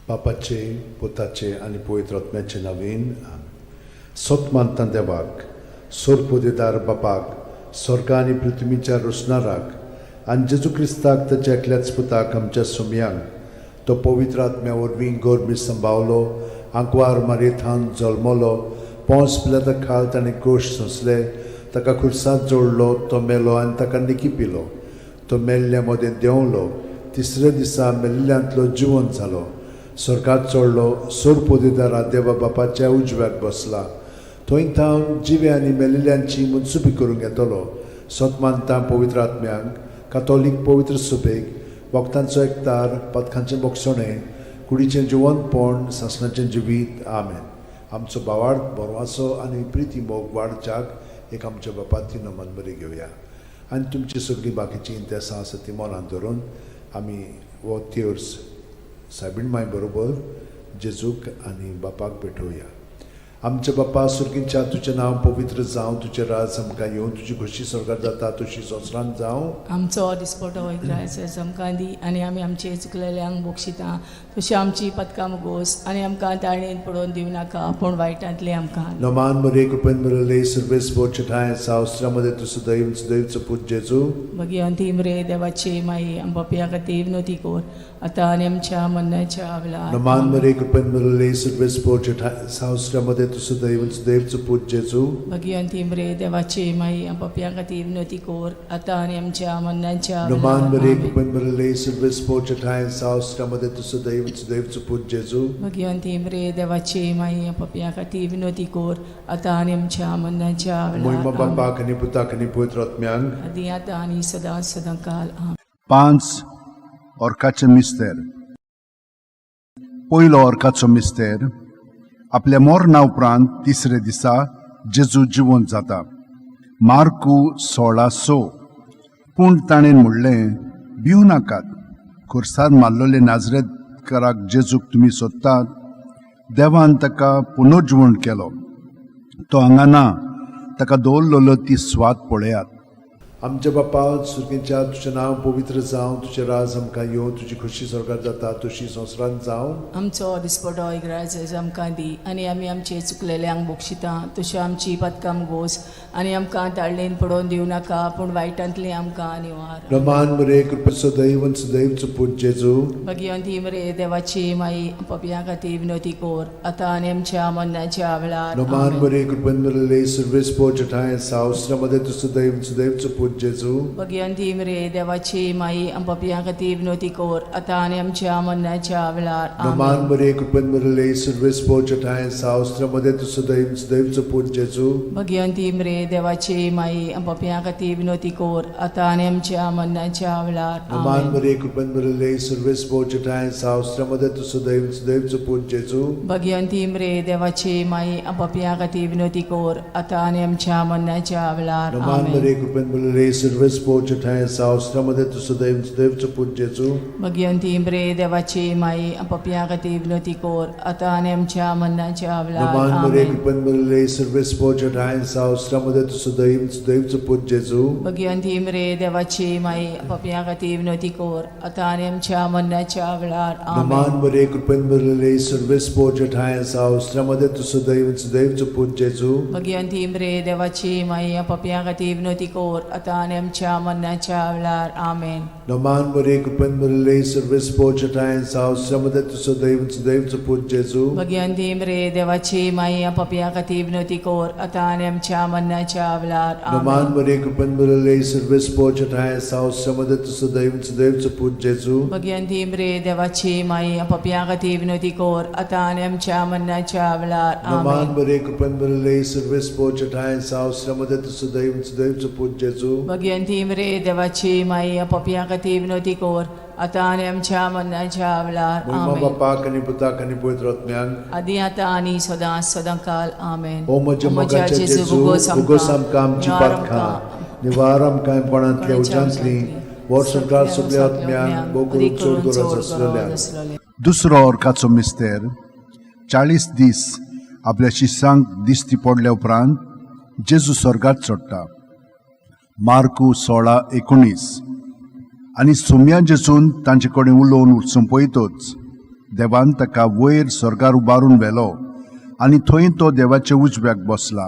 बापाचे, पुताचे आनी पवित्र आत्म्याचे नवीन. सत मानता देवाक, सोरपोदेदार बापाक, स्वर्गा आनी पृथ्वीच्या रोसणाराक, आनी जेजू क्रिस्ताक, ताच्या एकल्याच पुताक, आमच्या सोमयांक, तो पवित्र आत्म्या वरवीं गर्भी संभावलो, आंकवार मारयेथावन जल्मलो, पोंस पिलाता खाल ताणें कोश सोंसले, ताका खुर्सांत जोडलो, तो मेलो आनी ताका निकी पिलो, तो मेल्ल्या मदें देंवलो, तिसऱ्या दिसा मेल्ल्यांतलो जिवंत जालो, स्वर्गात चडलो, सोरपोदेदारा देवा बापाच्या उजव्याक बसला, थंय थावन जिवे आनी मेल्ल्यांची मनसुबी करूंक येतलो. सत मानता पवित्र आत्म्यांक, कातोलीक पवित्र सुबेक, वखदांचो एकतार, पदकांचें बोगसणें, कुडीचें जिवंतपण, सासणाचें जिवीत. आमेन. आमचो भावार्थ, बरवासो आनी प्रिती मोग वाडच्याक एक आमच्या बापाती नमन बरी घेवया आनी तुमची सगळीं बाकीचीं इंतेसां आसा ती मनान धरून आमी हो तेर्स सायबीण माय बरोबर जेजूक आनी बापाक भेटोवया. आमच्या बापा सुर्गींच्या, तुजें नांव पवित्र जावं, तुजें राज आमकां येवं, तुजी खोशी स्वर्गार जाता तशी संवसारांत जावं. आमचो दिसपटो इग्रायस आमकां दी आनी आमी आमचे चुकलेल्यांक बक्षिता तशी आमची पदकां मुगोस आनी आमकां ताळेन पडोवन दिवं नाका, पूण वायटांतलें आमकां. नमान मरे, कृपेन भरले, सर्वेस ठांय सावस्त्रामध्ये तूं सदैव सदैवचो पूत जेजू. भगिवंती मरे देवाची माई, आम पापया खातीर विनवती कर, आतां आनी आमच्या मरणाच्या वेळार. नमान मरे, कृपेन भरले, सर्वेस ठांय सावस्त्रामध्ये तूं सदैव सदैवचो पूत जेजू. भगिवंती मरे देवाची माई, आम पापया खातीर विनवती कर, आतां आनी आमच्या मरणाच्या नमान वेळार. मरे, आमेन. कृपेन भरले, सर्वेस ठांय सावस्त्रामध्ये तूं सदैव सदैवचो पूत जेजू. भगिवंती मरे देवाची माई, आम पापया खातीर विनवती कर, आतां आनी आमच्या मरणाच्या मोहिमा वेळार. आमेन. बापाक आनी पुताक आनी पवित्र आत्म्यांक. आदी आतां आनी सदां सदां काल. आमेन. पांच ऑर्काचे मिस्तेर. पयलो ऑर्काचो मिस्तेर, आपल्या मरणा उपरांत तिसरे दिसा जेजू जिवंत जाता. मार्कू 16:6. पूण ताणें म्हणलें, भिवू नाकात. खुर्सार मारलेले नाजरेतकाराक जेजूक तुमी सोदतात. देवान ताका पुनर्जिवण केलो. तो हांगा ना. ताका दवरलेलो ती स्वात पळयात. आमच्या बापा सुर्गींच्या, तुजें नांव पवित्र जावं, तुजें राज आमकां येवं, तुजी खोशी स्वर्गार जाता तशी संवसारांत जावं. आमचो दिसपटो इग्राज आमकां दी आनी आमी आमचे चुकलेल्यांक बक्षिता तशी आमची पदकां गोस आनी आमकां ताळणेन पडोवन दिवं नाका, पूण वायटांतली आमकां निवार. रमान मरे, कृपा सदैव सदैवचो पूत जेजू. भगिवंती मरे देवाची माई, पपया खातीर विनवती कोर, आतां आनी आमच्या मरणाच्या वेळार. रमान आमेन. मरे, कृपेन भरलेले, सर्वेस ठांय सावस्रामध्ये तूं सदैव सदैवचो पूत जेजू. भगिवंती मरे देवाची माई, पपया खातीर विनवती कोर, आतां आनी आमच्या मरणाच्या वेळार. रमान आमेन. मरे, कृपेन भरलेले, सर्वेस ठांय सावस्रामध्ये तूं सदैव सदैवचो पूत जेजू. भगिवंती मरे देवाची माई, पपया खातीर विनवती कोर, आतां आनी आमच्या मरणाच्या वेळार. रमान आमेन. मरे, कृपेन भरलेले, सर्वेस ठांय सावस्रामध्ये तूं सदैव सदैवचो पूत जेजू. भगिवंती मरे देवाची माई, पपया खातीर विनवती कोर, आतां आनी आमच्या मरणाच्या वेळार. रमान आमेन. मरे, कृपेन भरलेले, सर्वेस ठांय सावस्रामध्ये तूं सदैव सदैवचो पूत जेजू. भगिवंती मरे देवाची माई, पपया खातीर विनवती कोर, आतां आनी आमच्या मरणाच्या वेळार. रमान मरे, आमेन. कृपेन भरलेले, सर्वेस ठांय सावस्रामध्ये तूं सदैव सदैवचो पूत जेजू. भगिवंती मरे देवाची माई, पपया खातीर विनवती कोर, आतां आनी आमच्या मरणाच्या वेळार. आमेन. रमान मरे, कृपेन भरलेले, सर्वेस ठांय सावस्रामध्ये तूं सदैव सदैवचो पूत जेजू. भगिवंती मरे देवाची माई, पपया खातीर विनवती कोर, आतां आनी आमच्या मरणाच्या वेळार. आमेन. रमान मरे, कृपेन भरलेले, सर्वेस ठांय सावस्रामध्ये तूं सदैव सदैवचो पूत जेजू. भगिवंती मरे देवाची माई, पपया खातीर विनवती कोर, आतां आनी आमच्या मरणाच्या वेळार. रमान आमेन. मरे, कृपेन भरलेले, सर्वेस ठांय सावस्रामध्ये तूं सदैव सदैवचो पूत जेजू. भगिवंती मरे देवाची माई, पपया खातीर विनवती कोर, आतां आनी आमच्या मरणाच्या वेळार. रमान आमेन. मरे, कृपेन भरलेले, सर्वेस ठांय सावस्रामध्ये तूं सदैव सदैवचो पूत जेजू. भगिवंती मरे देवाची माई, पपया खातीर विनवती कोर, आतां आनी आमच्या मरणाच्या वेळार. महिमा आमेन. बापाक आनी पुताक आनी पवित्र आत्म्याक. आदी आतां आनी सदां सदां काल. आमेन. ओ म्हज्या मोगाच्या जेजू, उगोस आमकां आमची पातकां, निवार आमकां कोणांतल्या उज्यांतली, वर्स संवसार सगल्या आत्म्यांक, भोव करून चड गरज आसलेल्या. दुसरो ऑर्काचो मिस्तेर, 40 दीस आपल्या शिसांक दिश्टी पडल्या उपरांत जेजू स्वर्गात चडटा. मार्कू 16:19. आनी सुम्या जेजून तांचे कडेन उलोवन सोंपयतच देवान ताका वयर स्वर्गार उबारून व्हेलो आनी थंय तो देवाच्या उजव्याक बसला.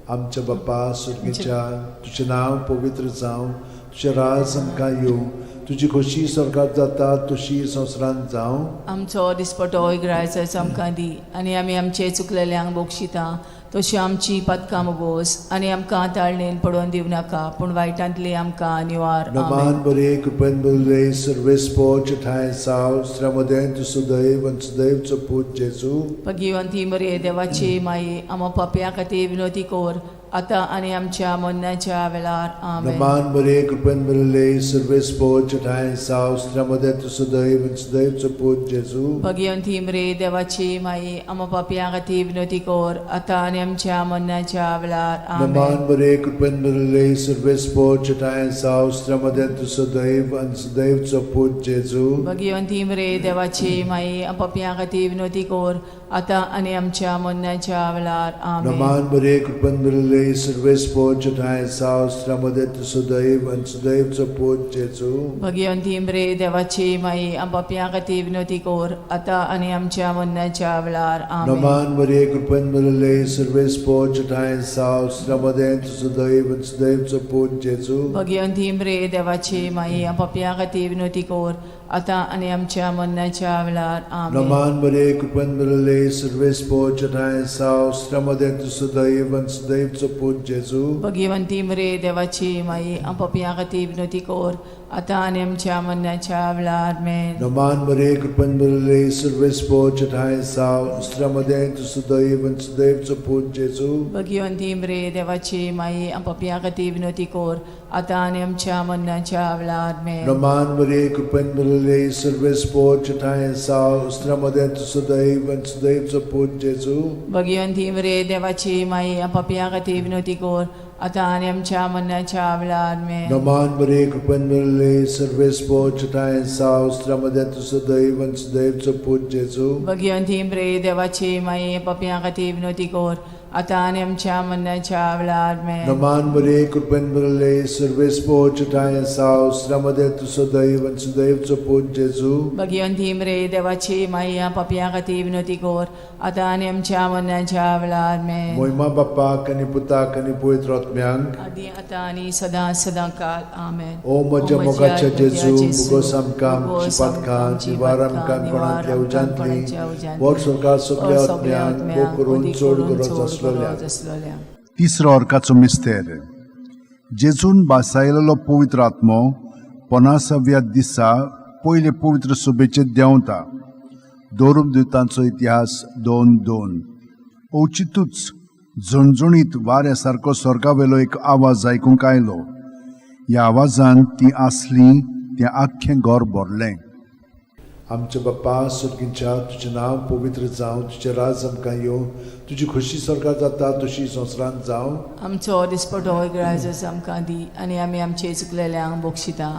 आमच्या बाप्पा सुर्गीच्या, तुजें नांव पवित्र जावं, तुजें राज आमकां येवं, तुजी खोशी स्वर्गात जाता तशी संवसारांत जावं. आमचो दिसपटो इग्रायच आमकां दी आनी आमी आमचे चुकलेल्यांक बक्षिता तशी आमची पदकां बोस आनी आमकां ताळणेन पडोवन दिवं नाका पूण वायटांतली आमकां निवार. आमेन. नमान बरे कृपेन बरले सर्वेस्पोच ठांय साव श्रमदें तूं सुदैव आनी सुदैवचो पूत जेजू. भगिवंती मरिये देवाची माई, आमा पापया खातीर विनवती कर आतां आनी आमच्या मरणाच्या वेळार. आमेन. नमान बरे कृपेन बरले सर्वेस्पोच ठांय साव श्रमदें तूं सुदैव आनी सुदैवचो पूत जेजू. भगिवंती मरिये देवाची माई, आमा पापया खातीर विनवती कर आतां आनी आमच्या मरणाच्या वेळार. आमेन. नमान बरे कृपेन बरले सर्वेस्पोच ठांय साव श्रमदें तूं सुदैव आनी सुदैवचो पूत जेजू. भगिवंती मरिये देवाची माई, पापया खातीर विनवती कर आतां आनी आमच्या मरणाच्या वेळार. आमेन. नमान बरे कृपेन बरले सर्वेस्पोच ठांय साव श्रमदें तूं सुदैव आनी सुदैवचो पूत जेजू. भगिवंती मरिये देवाची माई, पापया खातीर विनवती कर आतां आनी आमच्या मरणाच्या वेळार. आमेन. नमान मरिये कृपेन भरिल्ले सर्वेस्पोच ठांय साव श्रमदें तुजो दैव आनी सुदैवचो पूत जेजू. भगिवंती मरिये देवाची माई, पापया खातीर विनवती कर आतां आनी आमच्या मरणाच्या वेळार. आमेन. नमान मरिये कृपेन भरिल्ले सर्वेस्पोच ठांय साव श्रमदें तुजो दैव आनी सुदैवचो पूत जेजू. भगिवंती मरिये देवाची माई, पापया खातीर विनवती कर आतां आनी आमच्या मरणाच्या वेळार. आमेन. नमान मरिये कृपेन भरिल्ले सर्वेस्पोच ठांय साव श्रमदें तुजो दैव आनी सुदैवचो पूत जेजू. भगिवंती मरिये देवाची माई, पापया खातीर विनवती कर आतां आनी आमच्या मरणाच्या वेळार. आमेन. नमान मरिये कृपेन भरिल्ले सर्वेस्पोच ठांय साव श्रमदें तुजो दैव आनी सुदैवचो पूत जेजू. भगिवंती मरिये देवाची माई, पापया खातीर विनवती कर आतां आनी आमच्या मरणाच्या वेळार. आमेन. नमान मरिये कृपेन भरिल्ले सर्वेस्पोच ठांय साव श्रमदें तुजो दैव आनी सुदैवचो पूत जेजू. भगिवंती मरिये देवाची माई, पापया खातीर विनवती कर आतां आनी आमच्या मरणाच्या वेळार. आमेन. नमान मरिये कृपेन भरिल्ले सर्वेस्पोच ठांय साव श्रमदें तुजो दैव आनी सुदैवचो पूत जेजू. भगिवंती मरिये देवाची माई, पापया खातीर विनवती कर आतां आनी आमच्या मरणाच्या वेळार. आमेन. मोहिमा बाप्पाक आनी पुताक आनी पवित्र आत्म्यांक, आदी आतां आनी सदां सदां काल. आमेन. ओ म्हज्या मोगाच्या जेजू, मुगोस आमकां आमची पातकां निवार आमकां कोणांतल्या उज्यांतली वर सरकार सगल्या आत्म्यांक भोग करून चड गरज आसलेल्या. आसलोल्या. तिसरो अर्काचो मिस्तेर. जेजून बासायलेलो पवित्र आत्मो पनासाव्या दिसा पयले पवित्र सभेचेर देंवता. दोरुमदुतांचो इतिहास 2:2. अवचितूच झणझणीत वाऱ्या सारको स्वर्गावेलो एक आवाज आयकूंक आयलो. ह्या आवाजान ती आसली तें आख्खें घर भरलें. आमच्या बाप्पा सुर्गींच्या, तुजें नांव पवित्र जावं, तुजें राज आमकां येवं, तुजी खोशी स्वर्गात जाता तशी संवसारांत जावं. आमचो दिसपटो ग्रायजस आमकां दी आनी आमी आमचे चुकलेल्यांक बक्षिता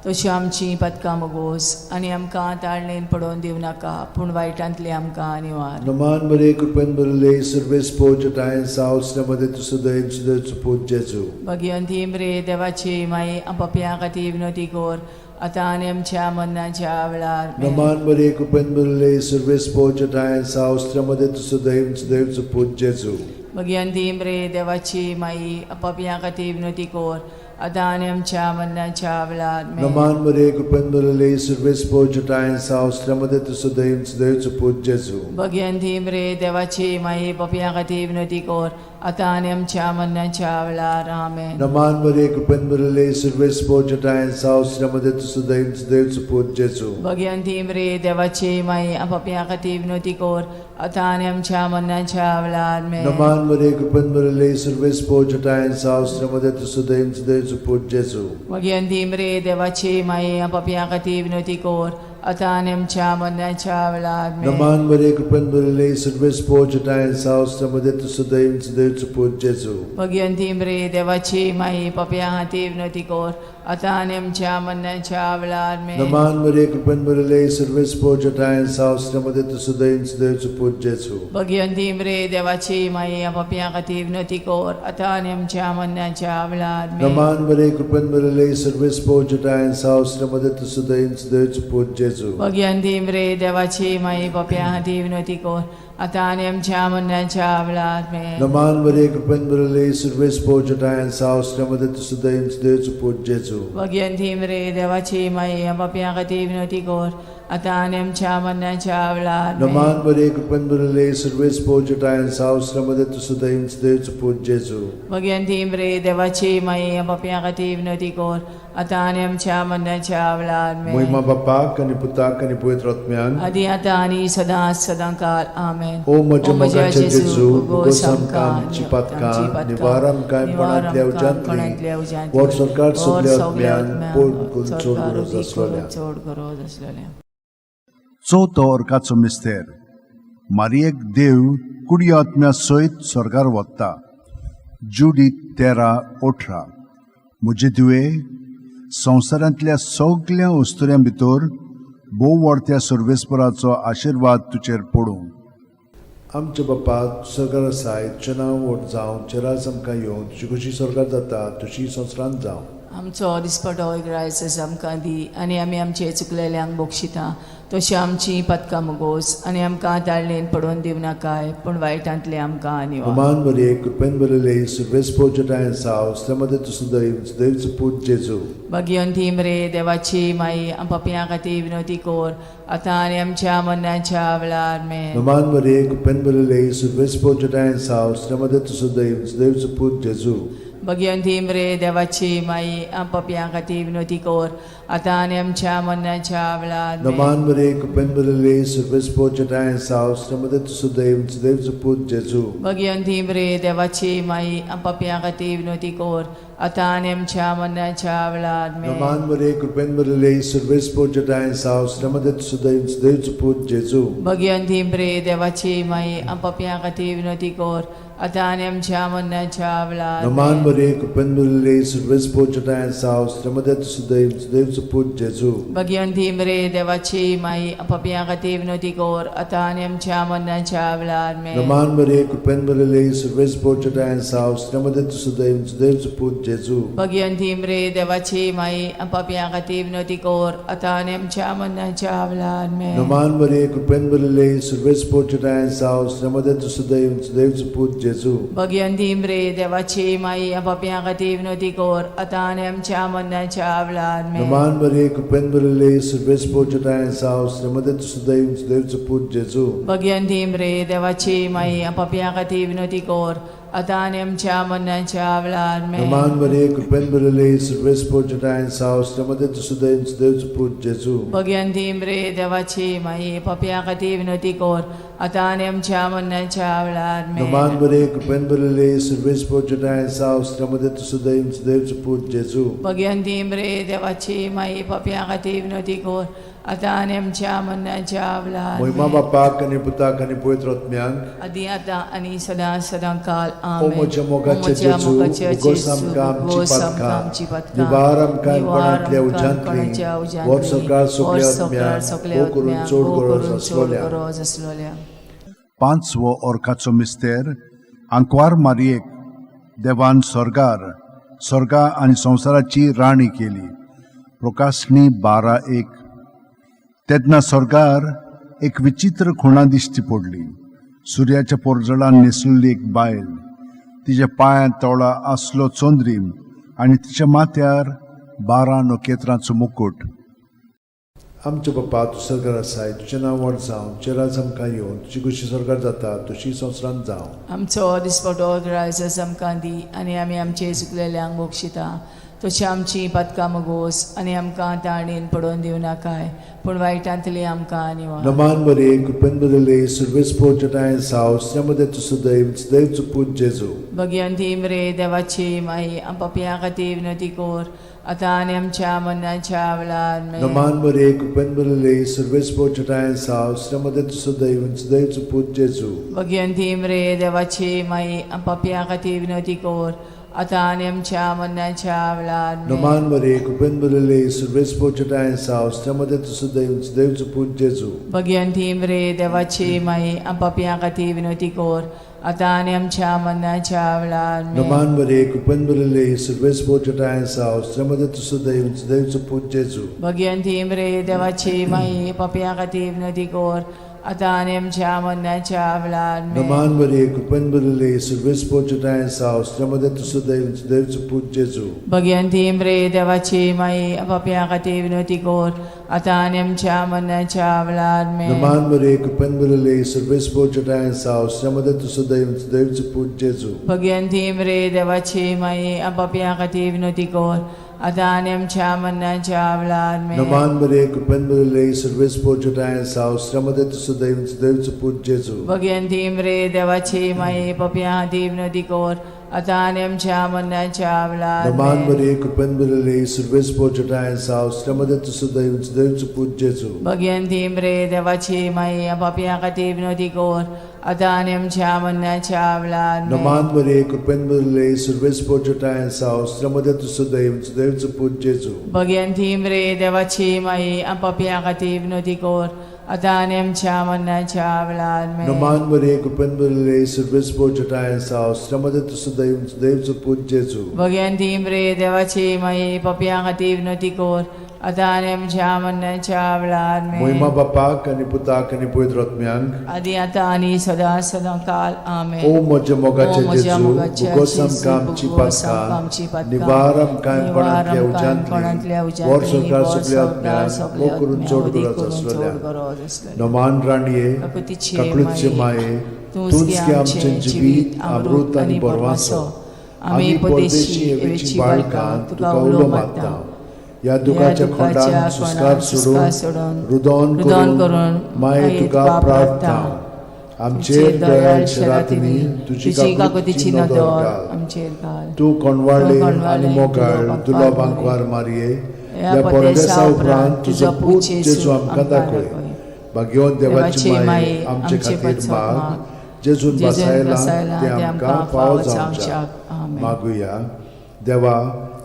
तशी आमची पदकां मगोस आनी आमकां ताळणेन पडोवन दिवं नाका पूण वायटांतली आमकां निवार. नमान बरे कृपेन भरिल्ले सर्वेस्पोच ठांय साव मध्ये तुजो दैव सुदैवचो पूत जेजू. भगिवंती मरिये देवाची माई, पापयां खातीर विनवती कर आतां आनी आमच्या मरणाच्या वेळार. आमेन. नमान बरे कृपेन भरिल्ले सर्वेस्पोच ठांय साव मध्ये तुजो दैव सुदैवचो पूत जेजू. भगिवंती मरिये देवाची माई, पापयां खातीर विनवती कर आतां आनी आमच्या मरणाच्या वेळार. आमेन. नमान बरे कृपेन भरिल्ले सर्वेस्पोच ठांय साव मध्ये तुजो दैव सुदैवचो पूत जेजू. भगिवंती मरिये देवाची माई, पापयां खातीर विनवती कर आतां आनी आमच्या मरणाच्या वेळार. आमेन. नमान बरे कृपेन भरिल्ले सर्वेस्पोच ठांय साव मध्ये तुजो दैव सुदैवचो पूत जेजू. भगिवंती मरिये देवाची माई, पापयां खातीर विनवती कर आतां आनी आमच्या मरणाच्या वेळार. आमेन. नमान बरे कृपेन भरिल्ले सर्वेस्पोच ठांय साव मध्ये तुजो दैव सुदैवचो पूत जेजू. भगिवंती मरिये देवाची माई, पापयां खातीर विनवती कर आतां आनी आमच्या मरणाच्या वेळार. आमेन. नमान बरे कृपेन भरिल्ले सर्वेस्पोच ठांय साव मध्ये तुजो दैव सुदैवचो पूत जेजू. भगिवंती मरिये देवाची माई, पापयां खातीर विनवती कर आतां आनी आमच्या मरणाच्या वेळार. आमेन. नमान बरे कृपेन भरिल्ले सर्वेस्पोच ठांय साव मध्ये तुजो दैव सुदैवचो पूत जेजू. भगिवंती मरिये देवाची माई, पापयां खातीर विनवती कर आतां आनी आमच्या मरणाच्या वेळार. आमेन. नमान बरे कृपेन भरिल्ले सर्वेस्पोच ठांय साव मध्ये तुजो दैव सुदैवचो पूत जेजू. जेजू. भगिनी रे देवाची माई पप्या हाती विनोती कोर आतां आनी आमच्या मरणाच्या वेळार आमेन. नमान मरिये, कृपेन भरिल्ले, सुरवेस पोजटायन सावसल्यामध्ये तुझं दैव देवचं पूत जेजू. भगिनी रे देवाची माई पप्या खातीर विनोती कोर आतां आनी आमच्या मरणाच्या वेळार आमेन. नमान मरिये, कृपेन भरिल्ले, सुरवेस पोजटायन सावसल्यामध्ये तुझं दैव देवचं पूत जेजू. भगिनी रे देवाची माई पप्या खातीर विनोती कोर आतां आनी आमच्या मरणाच्या वेळार आमेन. मोहिमा बापाक आनी पुताक आनी पवित्र आत्म्यान. आदी आतां आनी सदां सदां काल आमेन. ओ म्हज्या मोगाचे जेजू, भोगोस आमकां आमची पातकां, निवार आमकां कोणांतल्या उज्यांतली, वर सरकार सगल्या आत्म्यान पोट करून चड गरज आसलोल्या. चड गरज आसलेल्या. चवथो अर्काचो मिस्तेर. मारियेक देव कुडी आत्म्या सयत स्वर्गार वता. जुडी 13:18. म्हजे धुवे, संवसारांतल्या सगल्या अस्तुऱ्यां भितर भोव व्हडत्या सर्वेस्पराचो आशिर्वाद तुजेर पडूं. आमच्या बापा सरकार आसाय, तुजें नांव व्हड जावं, तुजें राज आमकां येवं, तुजी खोशी सरकार जाता तुजी संवसारांत जावं. आमचो दिसपटो ग्रायस आमकां दी आनी आमी आमचे चुकलेल्यांक बक्षिता तशी आमची पदकां मुगोस आनी आमकां ताळणेन पडोवन दिवं नाकाय पूण वायटांतले आमकां निवार. नमान मरिये, कृपेन भरिल्ले, सुरवेस पोजटायन सावसल्यामध्ये तुझं दैव देवचं पूत जेजू. भगिनी रे देवाची माई पपयां खातीर विनोती कोर आतां आनी आमच्या मरणाच्या वेळार आमेन. नमान मरिये, कृपेन भरिल्ले, सुरवेस पोजटायन सावसल्यामध्ये तुझं दैव देवचं पूत जेजू. भगिनी रे देवाची माई पपयां खातीर विनोती कोर आतां आनी आमच्या मरणाच्या वेळार आमेन. नमान मरिये, कृपेन भरिल्ले, सुरवेस पोजटायन सावसल्यामध्ये तुझं दैव देवचं पूत जेजू. भगिनी रे देवाची माई पपयां खातीर विनोती कोर आतां आनी आमच्या मरणाच्या वेळार आमेन. नमान मरिये, कृपेन भरिल्ले, सुरवेस पोजटायन सावसल्यामध्ये तुझं दैव देवचं पूत जेजू. भगिनी रे देवाची माई पपयां खातीर विनोती कोर आतां आनी आमच्या मरणाच्या वेळार आमेन. नमान मरिये, कृपेन भरिल्ले, सुरवेस पोजटायन सावसल्यामध्ये तुझं दैव देवचं पूत जेजू. भगिनी रे देवाची माई पपयां खातीर विनोती कोर आतां आनी आमच्या मरणाच्या वेळार आमेन. नमान मरिये, कृपेन भरिल्ले, सुरवेस पोजटायन सावसल्यामध्ये तुझं दैव देवचं पूत जेजू. भगिनी रे देवाची माई पपयां खातीर विनोती कोर आतां आनी आमच्या मरणाच्या वेळार आमेन. नमान मरिये, कृपेन भरिल्ले, सुरवेस पोजटायन सावसल्यामध्ये तुझं दैव देवचं पूत जेजू. भगिनी रे देवाची माई पपयां खातीर विनोती कोर आतां आनी आमच्या मरणाच्या वेळार आमेन. नमान मरिये, कृपेन भरिल्ले, सुरवेस पोजटायन सावसल्यामध्ये तुझं दैव देवचं पूत जेजू. भगिनी रे देवाची माई पपयां खातीर विनोती कोर आतां आनी आमच्या मरणाच्या वेळार आमेन. नमान मरिये, कृपेन भरिल्ले, सुरवेस पोजटायन सावसल्यामध्ये तुझं दैव देवचं पूत जेजू. भगिनी रे देवाची माई पपयां खातीर विनोती कोर आतां आनी आमच्या मरणाच्या वेळार आमेन. नमान मरिये, कृपेन भरिल्ले, सुरवेस पोजटायन सावसल्यामध्ये तुझं दैव देवचं पूत जेजू. भगिनी रे देवाची माई पपयां खातीर विनोती कोर आतां आनी आमच्या मरणाच्या वेळार मोहिमा आमेन. बापाक आनी पुताक आनी पवित्र आत्म्याक. आदी आतां आनी सदां सदां काल ओ आमेन. म्हज्या मोगाचे जेजू, उगोस आमकां आमची पातकां, निवार आमकां कोणांतल्या उज्यांतली, वर सरकार सगल्या आत्म्याक, भोव करून चड गरज आसलोल्या. गरज आसलोल्या. पांचवो अर्काचो मिस्तेर. आंकवार मारियेक देवान स्वर्गार स्वर्गा आनी संवसाराची राणी केली. प्रकाशणी 12:1. तेन्ना स्वर्गार एक विचित्र खुणा दिश्टी पडली. सुर्याच्या पोरजळान न्हेसलेली एक बायल, तिच्या पांयांत तोळा आसलो चंद्रीम आनी तिच्या माथ्यार 12 नखेत्रांचो मुकूट. आमच्या बापा तूं सरकार आसाय, तुजें नांव व्हड जावं, तुजें राज आमकां येवं, तुजी खोशी सरकार जाता तुजी संवसारांत जावं. आमचो दिसपटो ग्रायस आमकां दी आनी आमी आमचे चुकलेल्यांक बक्षिता तशी आमची पदकां मुगोस आनी आमकां ताणेन पडोवन दिवं नाकाय पूण वायटांतली आमकां निवार. नमान मरिये, कृपेन भरिल्ले, सुरवेस पोजटायन सावसल्यामध्ये तुझं दैव देवचं पूत जेजू. भगिनी रे देवाची माई पपयां खातीर विनोती कोर आतां आनी आमच्या मरणाच्या वेळार आमेन. नमान मरिये, कृपेन भरिल्ले, सुरवेस पोजटायन सावसल्यामध्ये तुझं दैव देवचं पूत जेजू. भगिनी रे देवाची माई पपयां खातीर विनोती कोर आतां आनी आमच्या मरणाच्या वेळार आमेन. नमान मरिये, कृपेन भरिल्ले, सुरवेस पोजटायन सावसल्यामध्ये तुझं दैव देवचं पूत जेजू. भगिनी रे देवाची माई पपयां खातीर विनोती कोर आतां आनी आमच्या मरणाच्या वेळार आमेन. नमान मरिये कृपेन भरिल्ले सर्वेस्पर तुज्या साव स्त्रियांमध्ये तूं सुदैव सुदैवचो पूत जेजू. भगिनी मरे देवाची माई पापया खातीर विनवती कर आतां आनी आमच्या मरणाच्या वेळार आमेन. नमान मरिये कृपेन भरिल्ले सर्वेस्पर तुज्या साव स्त्रियांमध्ये तूं सुदैव सुदैवचो पूत जेजू. भगिनी मरे देवाची माई पापया खातीर विनवती कर आतां आनी आमच्या मरणाच्या वेळार आमेन. नमान मरिये कृपेन भरिल्ले सर्वेस्पर तुज्या साव स्त्रियांमध्ये तूं सुदैव सुदैवचो पूत जेजू. भगिनी मरे देवाची माई पापया खातीर विनवती कर आतां आनी आमच्या मरणाच्या वेळार आमेन. नमान मरिये कृपेन भरिल्ले सर्वेस्पर तुज्या साव स्त्रियांमध्ये तूं सुदैव सुदैवचो पूत जेजू. भगिनी मरे देवाची माई पापया खातीर विनवती कर आतां आनी आमच्या मरणाच्या वेळार नमान आमेन. मरिये कृपेन भरिल्ले सर्वेस्पर तुज्या साव स्त्रियांमध्ये तूं सुदैव सुदैवचो पूत जेजू. भगिनी मरे देवाची माई पापया खातीर विनवती कर आतां आनी आमच्या मरणाच्या वेळार आमेन. नमान मरिये कृपेन भरिल्ले सर्वेस्पर तुज्या साव स्त्रियांमध्ये तूं सुदैव सुदैवचो पूत जेजू. भगिनी मरे देवाची माई पापया खातीर विनवती कर आतां आनी आमच्या मरणाच्या वेळार आमेन. नमान मरिये कृपेन भरिल्ले सर्वेस्पर तुज्या साव स्त्रियांमध्ये तूं सुदैव सुदैवचो पूत जेजू. भगिनी मरे देवाची माई पापया खातीर विनवती कर आतां आनी आमच्या मरणाच्या वेळार आमेन. मोहिमा बापाक आनी पुताक आनी पवित्र आत्म्यांक आदी आतां आनी सदां सदां काल आमेन. ओ म्हज्या मोगाचे ओ म्हज्या जेजू मोगाचे भुगोस जेजू, आमकां आमची भुगोस आमकां आमची पातकां पातकां, निवार आमकां निवार कोणांतल्या आमकां कोणांतल्या उज्यांतली वर उज्यांतली, संवसार वर सगल्या संवसार आत्म्यांक सगल्या मोग करून आत्म्यांक, चड उदीक गरज करून चड आसलेल्या गरज आसलेल्या. नमान राणये काकुतीचे काकळूतचे माये, माये तूंच तूंच गे गे आमचें जिवीत अमृत आनी बरवासो. आमी परदेशी हेवेची बाळकां तुका उलो मारता ह्या दुखाच्या खोंडान सुस्कार सोडून रुदोन रुदोन करून करून माये तुका प्रार्थना आमचेर दयाळ शरातिनी तुजी काकुतीची नदर घाल. आमचेर घाल. तूं कोणवाळे तूं कोणवाळे आनी मोगाळ दुलो दुलो बांकवार बांकवार मारये ह्या ह्या परदेसा परदेसा उपरांत तुजो पूत जेजू आमकां दाखय. भाग्यवंत देवाची माये आमचे खातीर माग जेजून जेजून बसायला बसायला ते आमकां फावो जावच्याक. आमेन. मागुया. देवा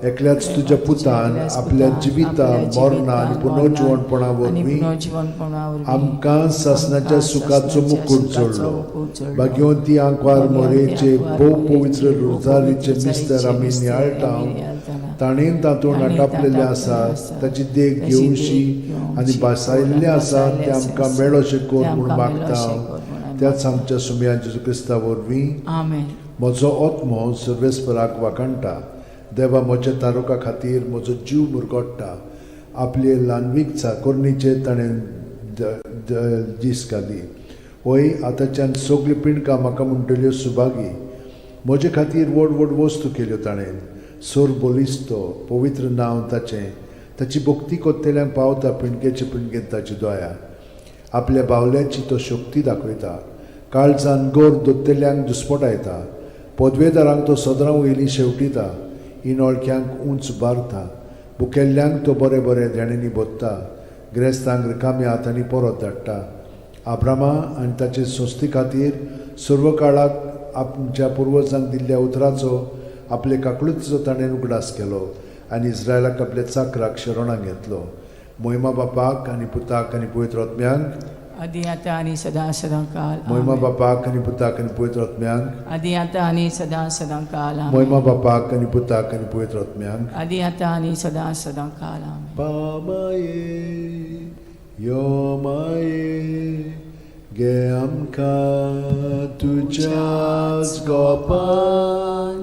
एकल्याच तुज्या पुतान एकल्याच आपल्या पुतान जिविता आपल्या मरणा आनी जिवितान, पुनर्जिवणपणा आनी वरवीं पुनर्जिवणपणा वरवीं आमकां सासणाच्या आमकां सुखाचो सासणाच्या मुकूट सुखाचो जोडलो. मुकूट जोडलो. भाग्यवंती आंकवार भाग्यवंती मोरेचे आंकवार भोव मोरेचे पवित्र भोव रोजारीचे पवित्र मिस्तर आमी रोजारीचे नियाळटा मिस्तर आमी नियाळटाना. ताणें तातूंत ताणें आटापलेलें तातूंत आसा आसा. ताची देख ताची देख घेवशी आनी घेवची बसायल्लें आसा बसायल्लें तें आसा. आमकां मेळोशें कर तें म्हूण आमकां मागता मेळोशें कर म्हूण आमी त्याच आमच्या सुमया जेजू क्रिस्ता वरवीं. आमेन. म्हजो आत्मो सर्वेस्पराक वाखाणटा. देवा म्हज्या तारुका खातीर म्हजो जीव मुरगोट्टा. आपले ल्हानवीक चाकोरणीचेर ताणें दीस घाली. वय आतांच्यान सगळीं पिंडकां म्हाका म्हणटल्यो सुभागी. म्हजे खातीर व्हड व्हड वस्तू केल्यो ताणें. सोर बलिस्तो पवित्र नांव ताचें. ताची भक्ती कोत्तेल्यांक पावता पिंडकेचे पिंडकेन ताची दया. आपल्या बावल्याची तो शक्ती दाखयता. काळजान गोर दोत्तेल्यांक दुस्पटायता. पदवेदारांक तो सदरां वयली शेवटिता. इनोळख्यांक उंच बारता. बुकेल्ल्यांक तो बरें बरें देण्यांनी भोत्ता. ग्रेस्तांक रिकाम्या हातांनी परत धाडटा. आब्रामा आनी ताचे संस्थे खातीर सर्व काळाक आमच्या पुर्वजांक दिल्ल्या उतराचो आपले काकळुतीचो ताणें उगडास केलो आनी इस्रायलाक आपल्या चाकराक शरणाक घेतलो. मोहिमा बापाक आनी पुताक आनी पवित्र आत्म्यांक आदी आतां आनी सदां सदां काल मोहिमा आमेन. बापाक आनी पुताक आनी पवित्र आत्म्यांक आदी आतां आनी सदां सदां काल आमेन. मोहिमा बापाक आनी पुताक आनी पवित्र आत्म्यांक. आदी आतां आनी सदां सदां काल आमेन. पामाये यो माये गे आमकां तुज्याच गोपान.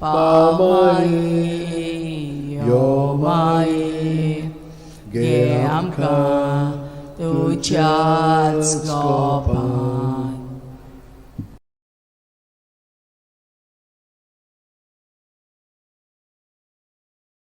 पामाये यो माये गे आमकां तुज्याच गोपान.